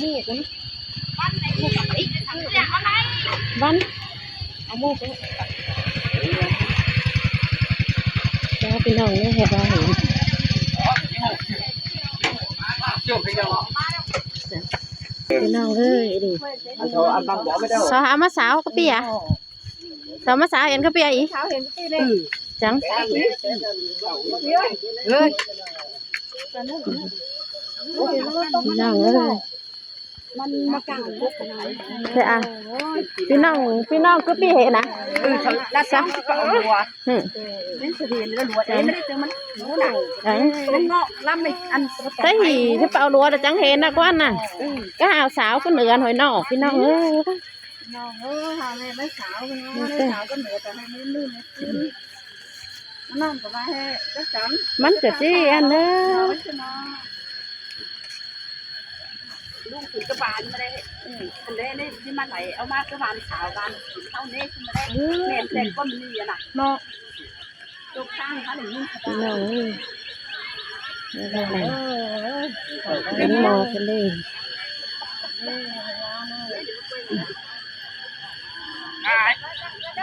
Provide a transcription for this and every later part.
ໝູ່ພຸ້ນ ວັນ ເອົາໝູ່ໄປ ເຈົ້າ ພີ່ນ້ອງເອີຍ ເຮັດວ່າເຫັນ ພີ່ນ້ອງເອີຍ ນີ້ ສາວ ເອົາມາສາວກະເປຍ ສາວມາສາວເຫັນກະເປຍອີກ ສາວເຫັນກະເປຍເດ້ ອື ຈັ່ງ ເອີຍ ພີ່ນ້ອງເອີຍ ມັນມາກາງກົກກັນ ເດ້ອະ ພີ່ນ້ອງ ພີ່ນ້ອງກະເປຍນະ ເອີ ລະສາວຊິໄປເອົາລົວ ອື ເຫັນສະເຫັນລະລົວ ເອີ ມັນ ມັນເງາະລຳ ອັນ ແຕ່ຮີຊິໄປເອົາລົວ ແຕ່ຈັ່ງເຫັນນະ ກວ່ານະ ອື ກະຫາສາວກະເໜືອນຫອຍນອກ ພີ່ນ້ອງເອີຍ. ນ້ອງເອີຍ ຫາແມ່ໄປສາວເນາະ ໄປສາວກະເໜືອ ແຕ່ໃຫ້ມື້ໜຶ່ງກິນ ມັນນອນກະວ່າແຮະ ຈັກສັນ ມັນກະຊິອັນເດີ ລຸງຂຶ້ນກະບານມາໄດ້ ອື ອັນໃດນີ້ຊິມາໄຫຼເອົາມາກະບານສາວບ້ານກິນເຮົາເດ້ ຊິມາໄດ້ ແມ່ນແຕ່ກວ່າມັນມີນະເນາະ. ພີ່ນ້ອງເອີຍ ເຫັນໝໍ້ເພິ່ນເດ້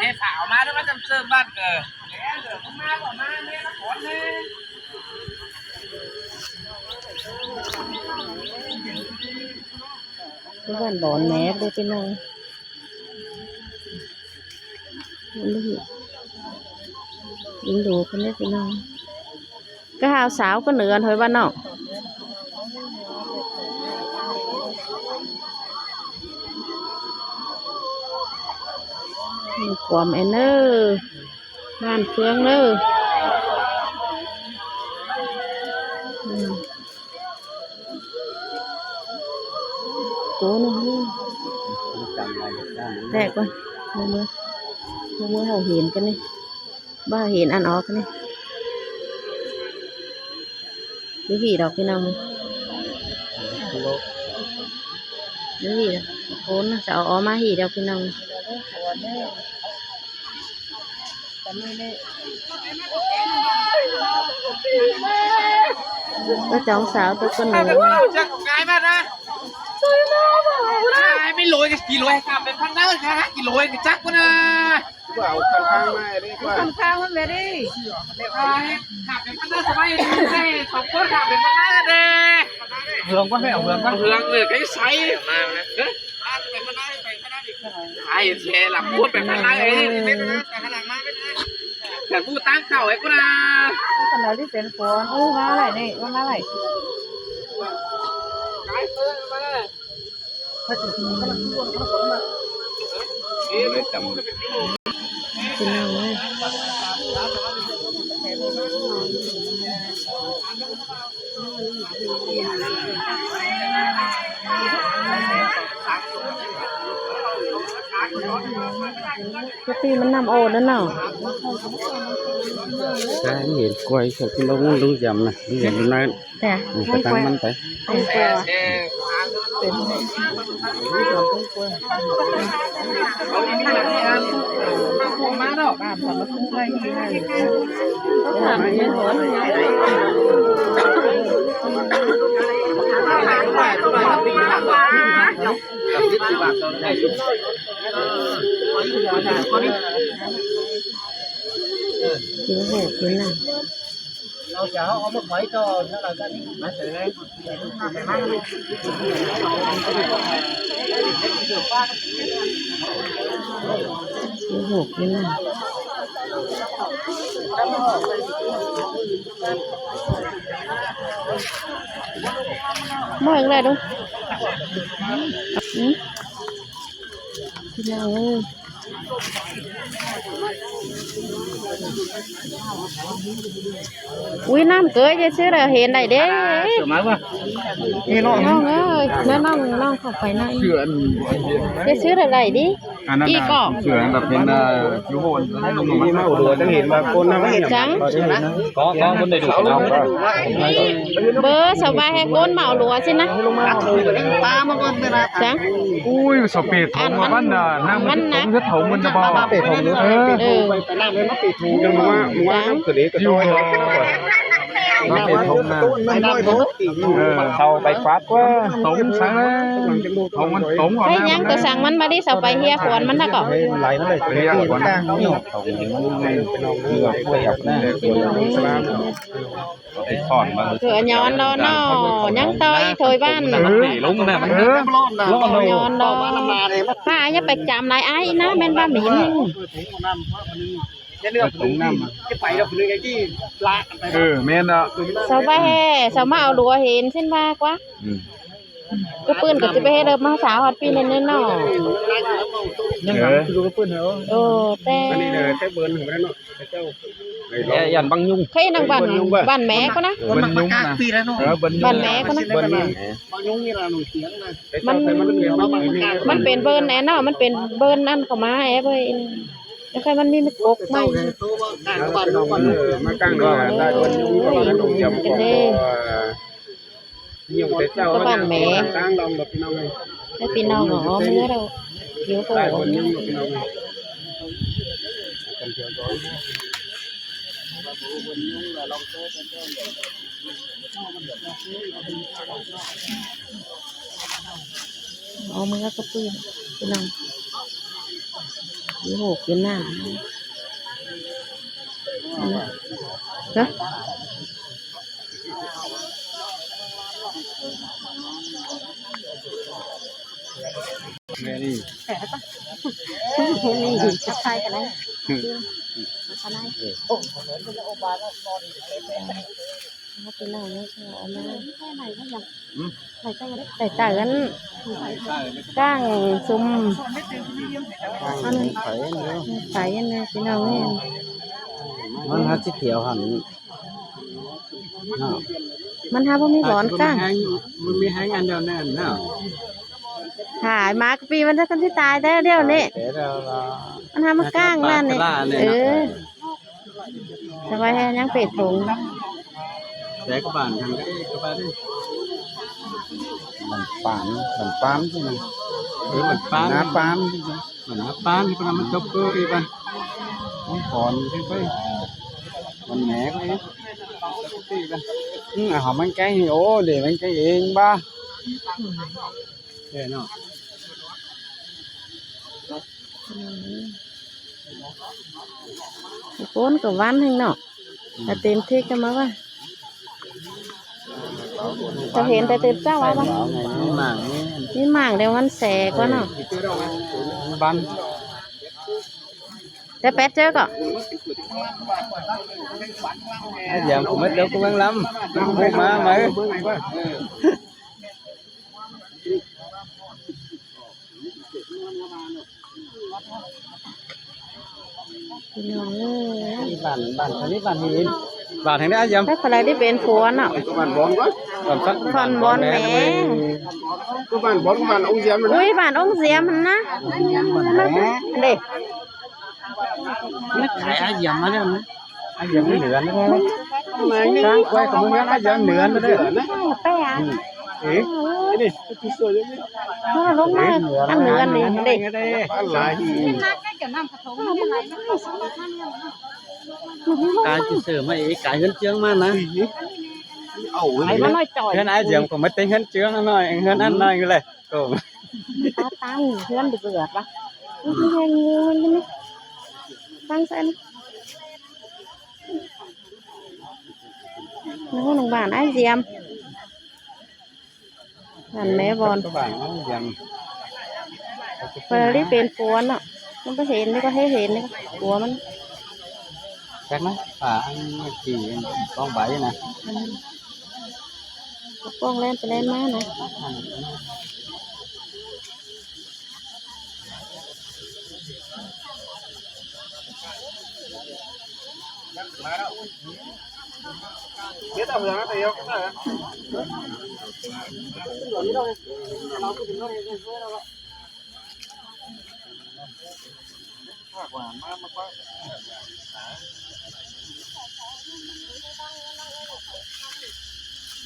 ເດ້ສາວມາເດີ ມາຈຳເສີບບ້ານເກີ ມາບໍ່ມາແມ່ນະຄອນເດ້ ຄືບ້ານບອນແມບເດ້ພີ່ນ້ອງ ເບິ່ງດູເພິ່ນເດ້ພີ່ນ້ອງ ກະຫາສາວກະເໜືອນຫອຍບ້ານນອກ ຄວາມແອນເນີ ບ້ານເຟືອງເດີ ອືມ. ໂຕໜຶ່ງ ແຕກກ່ອນ ເມືອ ເມືອ ເຮົາເຫັນກັນນີ້ ບໍ່ເຫັນອັນອອກນີ້ ຢູ່ພີ້ດອກພີ່ນ້ອງ ຢູ່ພີ້ດອກ ໂອນ ຈະເອົາອອກມາພີ້ດອກພີ່ນ້ອງ. ກະຈອງສາວຕົກກະເໜືອ ຈັກງ່າຍມາກນະ ໄປໂລຍກະກິໂລ ຂ້າມໄປພັນເດີ ຫ້າກິໂລກະຈັກພຸ້ນນະ ເອົາຂ້າງໆມາເດ້ ຂ້າງໆມັນແມ່ເດ້ ຂ້າມໄປພັນເດີ ສະບາຍດີເດ້ ສອງຄົນຂ້າມໄປພັນເດີເດ້ ເຮືອງກ່ອນ ໄປເອົາເຮືອງກ່ອນ ເຮືອງເລີຍ ໄປໃສມານະ ໄອ້ແຊລຳ ໂຄດແບບນັ້ນເລີຍ ແຕ່ຜູ້ຕັ້ງເຂົ້າໃຫ້ກູນາ ຂະໜາດທີ່ເປັນຄົນ ເອີ ມາໄຫຼນີ້ ມາໄຫຼ ພີ່ນ້ອງເອີຍ. ກະປີມັນນ້ຳໂອດແລ້ວເນາະ ໃຊ່ ເຫັນກ້ວຍ ເຂົາກິນລະງ ລຸງຢຳນະ ລຸງຢຳນະ ແຕ່ ອືມ ກະຕັ້ງມັນໄປ ໂອ້ໂຫ ເປັນນະ ເອົາ ເອົາມາໄວ້ຕໍ່ ແລ້ວເຮົາກະນີ້ມາເສີຍ ໂອ້ໂຫ ເປັນນະ ມອງແລະດູ ອືມ ພີ່ນ້ອງເອີຍ ອຸ້ຍ ນ້ຳເກີຍ ຢ່າຊື້ແລ້ວ ເຫັນໄດ້ເດ້ ມາວ່າ ນີ້ເນາະ ນ້ອງເອີຍ ແມ່ນ້ອງ ນ້ອງເຂົ້າໄປໜ້ອຍ ຢ່າຊື້ແລ້ວໄດ້ເດ້ ອັນນັ້ນ ອີກກໍ ເສືອແບບເຫັນ ເອີ ຢູ່ໂຫນ ນີ້ມາອຸດົມຈັງເຫັນວ່າຄົນນຳ ຈັງ ກໍ ກໍຄົນໄດ້ດູເອົາ ເບີສະບາຍໃຫ້ຄົນມາເອົາຫຼວຊິນະ ປາມາເບິ່ງເວລາ ຈັງ ອຸ້ຍ ສະເປດ ອັນມັນ ມັນໜັກ ເຮັດເຖົ້າມັນນະບໍ່ ເອີ ເອີ ໄປນ້ຳເລີຍມາເປດ ຢູ່ມາ ມາ ຢູ່ມາ ມາ ມາ ເຂົ້າໄປຟັດວ່າຕົງຊັ້ນນະ ເອົາມັນຕົງອອກ ໃສ່ຫຍັງຕົວສັງມັນມາດິ ເອົາໄປເຮຍຂວນມັນນະກໍ ໄປເຮຍຂວນ ເຫຼືອກລ້ວຍອອກນະ ເອີ ຍ້ອນເນາະ ຍັງຕໍ່ອີກ ໂຖຍບ້ານ ມັນເທລົງນະ ມັນ ເອີ ຍ້ອນເນາະ ພາຢ່າໄປຈຳຫຼາຍອ້າຍນະ ແມ່ນບ້ານນີ້ ເອີ ແມ່ນເນາະ ຊາວບ້ານ ຊາວມາເອົາຫຼວເຫັນເຊັ່ນວ່າກວ່າ ອືມ ກະປືນກໍຊິໄປເຮັດເລີບມາສາຮອດປີນີ້ແນ່ເນາະ ຍັງຫາ ເອີ ຄືກະປືນເຮົາ ໂອ້ ແຕ່ ອັນນີ້ເດີ ແຕ່ເບິ່ນບໍ່ໄດ້ເນາະ ເຂົາເຈົ້າ ຢ້ານບັງຍຸງ ເຄີຍນຳບ້ານ ບ້ານແມ່ກໍນະ ເອີ ບັນຍຸງນະ ເອີ ບັນຍຸງ ບ້ານແມ່ກໍນະ ບັນຍຸງ ບັນຍຸງນີ້ລະໜອງສຽງນະ ມັນ ມັນເປັນເບິ່ນແນ່ເນາະ ມັນເປັນເບິ່ນອັນເຂົ້າມາແອເວີຍ ແລ້ວຄ່ອຍມັນມີກກົກໃໝ່ ເອີ ມາຕັ້ງ ເອີ ຢູ່ກັນເດ້ ຢູ່ແຕ່ເຈົ້າ ກໍບ້ານແມ່ ຕ່າງດອງດອກ ພີ່ນ້ອງເອີຍ ໃຫ້ພີ່ນ້ອງເອົາເມືອດອກ ຢູ່ໂພ ເອົາເມືອກະປືນ ພີ່ນ້ອງ ຢູ່ໂພ ຢູ່ນາ ຮະ ແມ່ນີ້ ນີ້ ທັກທາຍກັນໄດ້ ອືມ ທັກທາຍ ໂອ້ ເຮົາໄປນັ່ງໃນເຂົາເອົາມາ ອືມ ໃສ່ຕາກັນ ກ້າງຊຸມ ອັນ ໄປເນາະ ໄປເນາະ ພີ່ນ້ອງເອີຍ ມັນຫາຊິທ່ຽວຫັ້ນ ເນາະ ມັນຫາບໍ່ມີບ່ອນກ້າງ ມັນມີແຮງອັນດຽວນັ້ນເນາະ ຫາຍມາກະປີມັນຈະທັນຊິຕາຍແຕ່ດຽວນີ້ ມັນຫາມາກ້າງນັ້ນນີ້ ເອີ ສະບາຍແຮງຍັງເປດຖົງ ແຕ່ກະບ້ານທາງໃດກະບ້ານ ບ້ານປາມ ບ້ານປາມ ເອີ ບ້ານປາມ ນາປາມ ມັນຫາປານນີ້ ມັນຈົບເກີອີກ ມັນຂອນຂຶ້ນໄປ ມັນແໝກໄປ ອືມ ເອົາມັນໃກ້ ໂອ້ ເດ ມັນໃກ້ເອງບາ ເອີເນາະ ໂກນກະວັນແຮງເນາະ ກະເຕັມທີ່ກະມາວ່າ ກະເຫັນແຕ່ຕື່ນເຊົ້າວ່າ ມີໝາກ ມີໝາກດຽວມັນແສກວ່າເນາະ ບັນ ແຕ່ແປດເຈີກໍ ອາ ຢາມ ເອົາມາເດີ ກູເມືອງລຳ ມາ ມາ ພີ່ນ້ອງເອີຍ ບ້ານ ບ້ານທາງນີ້ ບ້ານທາງນີ້ ບ້ານທາງນີ້ ອາ ຢາມ ແຕ່ໃຜໄດ້ເປັນຜົວເນາະ ບ້ານບອນ ບ້ານ ບ້ານບອນແມ່ ຄືບ້ານບອນ ບ້ານອົງສຽມ ອຸ້ຍ ບ້ານອົງສຽມຫັ້ນນະ ເດ້ ມັນຂາຍອາຢາມມາແລ້ວນະ ອາຢາມເໜືອນະ ກາງໄກກະເມືອງອາຢາມເໜືອນະ ເດ້ ເອີ ນີ້ ເອີ ລົງມາ ອັນເໜືອນນີ້ ເດ້ ຫຼາຍ ກາຍຊິເສີມາອີກ ກາຍເຮືອນເຈືອງມານະ ເອົາ ເຮືອນອ້າຍເຈືອງກໍມາແຕ່ເຮືອນເຈືອງໜ້ອຍ ເຮືອນອັນນ້ອຍແຫຼະ ໂອ້ ຕາຕັ້ງເຮືອນເບືອດວະ ມັນແຮງງູມັນນີ້ ຕັ້ງໃສ່ໃນຫ້ອງນ້ອງບ້ານອ້າຍສຽມ ຫັ້ນແມ່ບອນ ບ້ານອ້າຍສຽມ ເພິ່ນໄດ້ເປັນຜົວເນາະ ມັນບໍ່ເຫັນນີ້ກໍໃຫ້ເຫັນນີ້ກໍຜົວມັນ ຈັກນະ ປາອັນກີ້ກອງໃບນະ ອືມ ກະປ້ອງແລ່ນໄປແລ່ນມານະ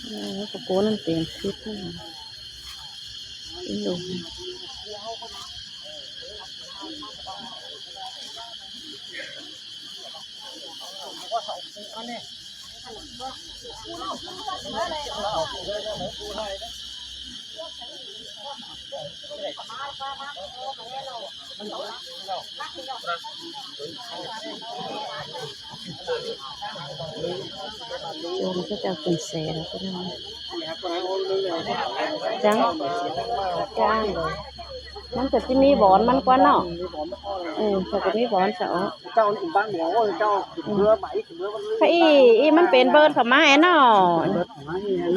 ເອີ ຕະໂກນນຳເຕັມທີ່ ອີ່ ເອົານີ້ ໂຈນເຂົາເຈົ້າຂຶ້ນແຊແລ້ວພີ່ນ້ອງ ຈັ່ງ ຈັ່ງ ມັນກໍຊິມີບ່ອນມັນກວ່າເນາະ ເອີ ເຂົາກໍມີບ່ອນຊະເນາະ ເຈົ້າບ້ານໝໍ ເຈົ້າເມືອໄປ ເມືອມັນ ເອີ ອີ ມັນເປັນເບີດເຂົ້າມາແອເນາະ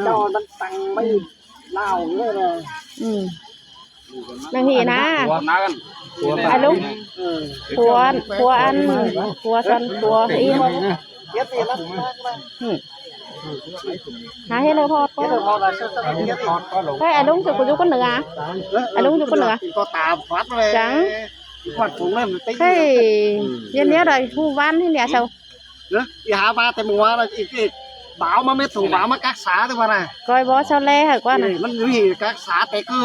ເຈົ້າມັນຕັ້ງໄວ້ລາວເລີຍ ອືມ ນາງນີ້ນະ ຜົວນາກັນ ອ້າຍລຸງ ເອີ ຜົວ ຜົວອັນ ຜົວຊັ້ນ ຜົວອີ່ ຫາເຮັດເລີຍ ພອດກ່ອນ ເຮັດເລີຍ ພອດກ່ອນ ເຮີ້ຍ ອ້າຍລຸງ ເຈົ້າກໍຢູ່ຄົນເໜືອ ອ້າຍລຸງຢູ່ຄົນເໜືອ ກໍຕາມພອດເລີຍ ຈັ່ງ ພອດຜົງນັ້ນຕິ ເຮີ້ຍ ອືມ ເຢັນແນວໃດ ຮູ້ວັນນີ້ແຫຼະເຈົ້າ ເອີ ອີຫາມາແຕ່ມື້ວານແລ້ວ ອີກ ອີກ ບາວມາເມັດ ໂທ້ ບາວມາກັກສາແຕ່ວ່ານະ ກ້ອຍບໍ່ເຊົາແລໃຫ້ກ່ອນນະ ເອີ ມັນມີກັກສາແຕ່ຄື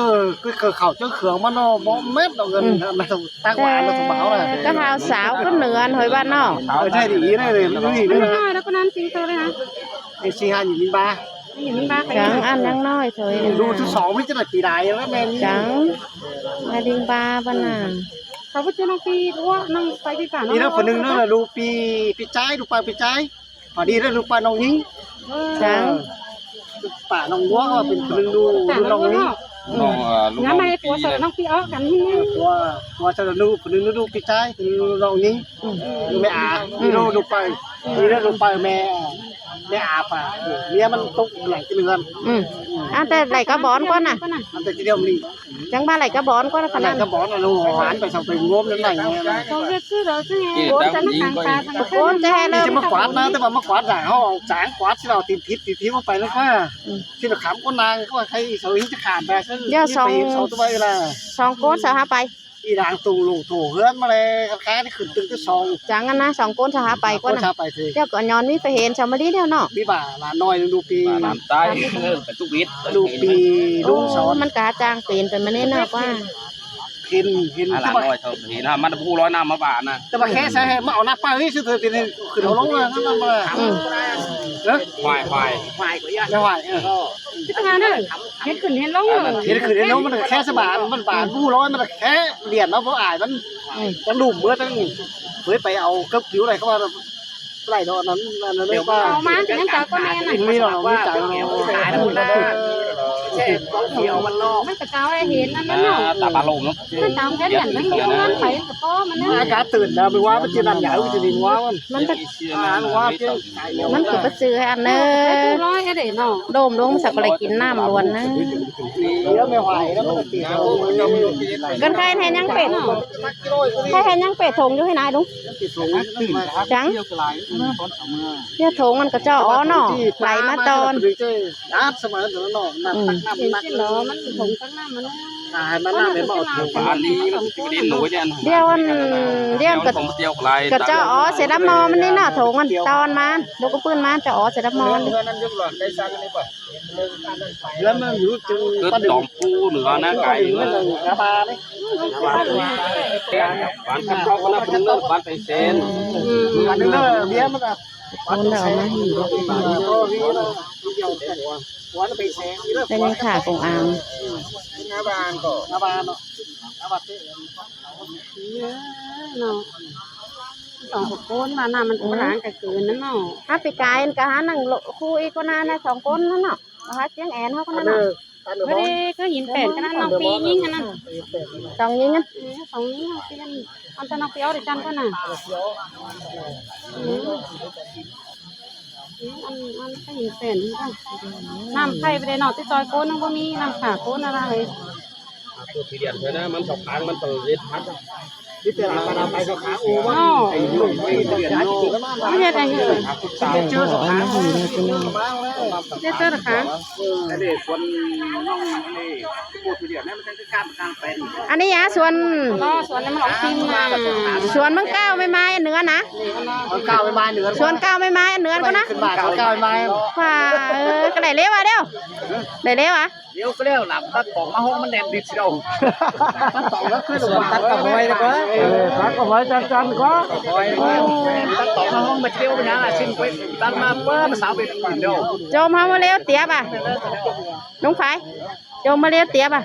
ຄືເຂົາເຈົ້າເຄື່ອງມັນເນາະ ບໍ່ເມັດດອກເງິນ ອືມ ມັນຕ້ອງຕັກຫວານແລ້ວ ສະບາວນະ ກໍຫາວສາວຂຶ້ນເໜືອ ເຮີ້ຍ ບ້ານເນາະ ເອີ ໃຊ່ດີເລີຍ ມັນມີເດີ ນ້ອຍແລ້ວກໍນັ້ນຈິງໂຕເລີຍນະ ໄອ້ສີ່ຫ້າຢູ່ມິນບາ ຢູ່ມິນບາ ຍັງອັນຍັງນ້ອຍ ໂທ້ ລູກທີສອງນີ້ຈະໄດ້ປີໃດແລ້ວແມ່ນີ້ ຈັ່ງ ມາດິງບາ ບ້ານນະ ເຂົາບໍ່ເຈີນ້ອງປີ ຫຼືວ່ານ້ອງໄປປີກາເນາະ ນີ້ນະ ຜູ້ໜຶ່ງນັ້ນລະ ລູກປີ ປີຈາຍ ລູກປາຍປີຈາຍ ພໍດີແລ້ວ ລູກປາຍນ້ອງຍິງ ຈັ່ງ ເອີ ລູກປາຍນ້ອງບົວ ເປັນຜູ້ໜຶ່ງ ລູກນ້ອງຍິງ ນ້ອງ ເອີ ລູກນ້ອງປີ ນ້ອງປີອອກກັນ ເອີ ຜົວ ຜົວຈະລູກ ຜູ້ໜຶ່ງລູກປີຈາຍ ຜູ້ໜຶ່ງລູກນ້ອງຍິງ ອືມ ລູກແມ່ອາ ອືມ ລູກ ລູກປາຍ ອືມ ນີ້ລະ ລູກປາຍແມ່ ແມ່ອາປາ ເມຍມັນຕົກຫຼັງກິນເຮືອນ ອືມ ອັນແຕ່ໄດ້ກະບອນກ່ອນນະ ອັນແຕ່ທີດຽວນີ້ ຈັ່ງວ່າໄຫຼກະບອນກ່ອນນະ ອັນນັ້ນກະບອນ ອັນຫວານໄປເຊົາໄປງົມນັ້ນໄດ້ ເຂົາເຮັດຄືເດີ ຄືແຮງ ໂອ້ ຈະມາຕັ້ງຕາ ໂອ້ ຈະແຮງເລີຍ ຈະມາກວາດນະ ແຕ່ວ່າມາກວາດຫຍັງ ເຮົາເອົາຈາງກວາດ ຊິເອົາຕີນທິບ ຕີນທິບເອົາໄປແລ້ວກະ ອືມ ຊິໄປຂຳກົ້ນນາງ ກະວ່າໃຄອີ່ເສົາ ຊິຈະຂາມໄປ ເຊິ່ງ ດຽວ ສອງ ສອງໂຕໄປລະ ສອງໂກນເຮົາຫາໄປ ອີ່ນາງຕຸງລຸງໂທເຮືອນມາແລ້ວ ແຄນຂຶ້ນຕຶກທີ່ສອງ ຈັ່ງຫັ້ນນະ ສອງໂກນເຮົາຫາໄປກ່ອນນະ ສອງໂກນເຮົາຫາໄປເທີ ດຽວກໍຍອນມີໄປເຫັນເຂົາມາລີແລ້ວເນາະ ມີບາຫຼານນ້ອຍໜຶ່ງ ດູປີ ບາຫຼານໃຕ້ ເອີ ໄປຕຸກບິດ ດູປີ ລຸງສອນ ມັນກະຫາຈ້າງເປັນໄປມາແນ່ເນາະ ກວ່າ ເຫັນ ເຫັນ ອ່າ ຫຼານນ້ອຍເຂົາເຫັນ ມັນບໍ່ຮູ້ລອຍນ້ຳມາບານນະ ແຕ່ວ່າແຄ່ໃສ່ໃຫ້ມາເອົານ້ຳປານີ້ຊື່ເທີ ເປັນຂຶ້ນເອົາລົງນະ ອືມ ເອີ ຄວາຍ ຄວາຍ ຄວາຍ ເອີ ເຮັດຂຶ້ນເຮັດລົງ ເຮັດຂຶ້ນເຮັດລົງ ມັນກະແຄ່ສະບາຍ ມັນບານ ບໍ່ຮູ້ລອຍ ມັນກະແຄ່ຫຼຽນເນາະ ບໍ່ອາຍມັນ ອືມ ຈະລຸ່ມເບິດ ເຄີຍໄປເອົາເກີບປິວໄດ້ ເຂົາວ່າ ໄຫຼດອກນັ້ນ ອັນນັ້ນເລີຍວ່າ ເອົາມາ ເປັນຫຍັງເຈົ້າກໍແມ່ນນະ ມີດອກ ມີໃຈເນາະ ຂາຍໝົດແລ້ວ ແຊ່ຂອງຂຽວມັນລອກ ມັນກະເຈົ້າໃຫ້ເຫັນອັນນັ້ນເນາະ ຕາປາໂລມເນາະ ມັນຕາມແຄ່ຫຼຽນ ມັນບໍ່ງາມໄປກະພໍມັນນະ ອາກາດຕື່ນແລ້ວ ໄປວ່າມັນຊິນັ້ນໃຫຍ່ ມັນຊິໄດ້ງົວມັນ ມັນກະ ອ່າ ມັນກະບໍ່ຊື່ອັນເດີ ລອຍເດ້ເນາະ ໂດມລົງ ມັນສະກະໄດ້ກິນນ້ຳລ້ວນນະ ກັນໄຄແຮ່ຍັງເປັດ ໄຄແຮ່ຍັງເປັດຖົງຢູ່ໃຫ້ນາຍດຸ ຈັ່ງ ດຽວຖົງມັນກະເຈາະອໍເນາະ ໄຫຼມາຕອນ ອືມ ເຫັນຊິເນາະ ມັນຖົງຕັກນ້ຳມັນນະ ດຽວອັນ ດຽວກະ ກະເຈາະອໍໃສ່ດຳໝໍ້ມັນນີ້ເນາະ ຖົງມັນຕອນມາ ລູກກະປືນມາ ເຈາະອໍໃສ່ດຳໝໍ້ມັນ ເຮືອນມັນຢູ່ຈຶ່ງ ຄືດອມປູເໜືອນະ ໄກເໜືອ ບ້ານເຂົາກໍນັບເໜືອ ບ້ານໄປແສນ ອືມ ອັນນີ້ເນາະ ເມຍມັນກະ ໂອນແລ້ວເອົາມາໃຫ້ ແລ້ວຍັງຂາກົງອາງ ໜ້າບ້ານກໍ ໜ້າບ້ານເນາະ ໜ້າບ້ານເນາະ ສອງຄົນວ່ານ້ຳມັນ ອືມ ກະເກີນນັ້ນເນາະ ຫາປີກາຍກະຫານັ່ງຄູ່ອີກກະນານະ ສອງຄົນນັ້ນເນາະ ຫາຈຽງແອນເຮົາກະນັ້ນເນາະ ບໍ່ໄດ້ຄືຫີນແປນກະນັ້ນ ນ້ອງປີຍິງອັນນັ້ນ ສອງຍິງ ເອີ ສອງຍິງ ອັນນັ້ນນ້ອງປີອອກໄດ້ຈັນກະນະ ອືມ ອັນ ອັນ ຫີນແປນ ນ້ຳໄຜ່ໄປໄດ້ເນາະ ຕິດຈອຍໂກນຍັງບໍ່ມີ ນ້ຳຂາໂກນອະໄລ ປູດຂີ້ດຽນເພິ່ນນະ ມັນເຂົ້າຄ້າງ ມັນຕ້ອງເຮັດພັດ ມີແຕ່ລະມັນເອົາໄປເຂົ້າຄ້າງ ໂອ້ ເນາະ ມັນເຮັດຫຍັງຢູ່ ເຈົ້າເອົາມາໃຫ້ແລ້ວພີ່ນ້ອງ ເຈົ້າເຈົ້າລະຄະ ເອີ ອັນນີ້ສວນນ້ອງ ອັນນີ້ປູດຂີ້ດຽນນະ ອັນນີ້ຫຍັງ ສວນ ສວນມັນອອກຊີມນະ ສວນມັນກ້າວໄມ້ໆ ເໜືອນະ ມັນກ້າວໄມ້ໆ ເໜືອນ ສວນກ້າວໄມ້ໆ ເໜືອນກ່ອນນະ ຂຶ້ນມາສວນກ້າວໄມ້ໆ ວ່າ ເອີ ກໍໄດ້ເລີຍວ່າດຽວ ໄດ້ເລີຍວ່າ ດຽວກໍແລ້ວລະ ຕັດຕອກມາຫ້ອງມັນແໜ້ນດິດຊິດອກ ຕັດຕອກແລ້ວຄືສວນຕັດກໍຫອຍແລ້ວກໍ ເອີ ຕັດກໍຫອຍຈັນໆ ກໍ ຫອຍ ຕັດຕອກມາຫ້ອງມາດຽວເປັນຫຍັງລະ ຊິນໄປຕັດມາ ເປີດ ສາວໄປດຽວ ໂຈມເຮົາມາເລວຕຽບອະ ລຸງໄພ ໂຈມມາເລວຕຽບອະ.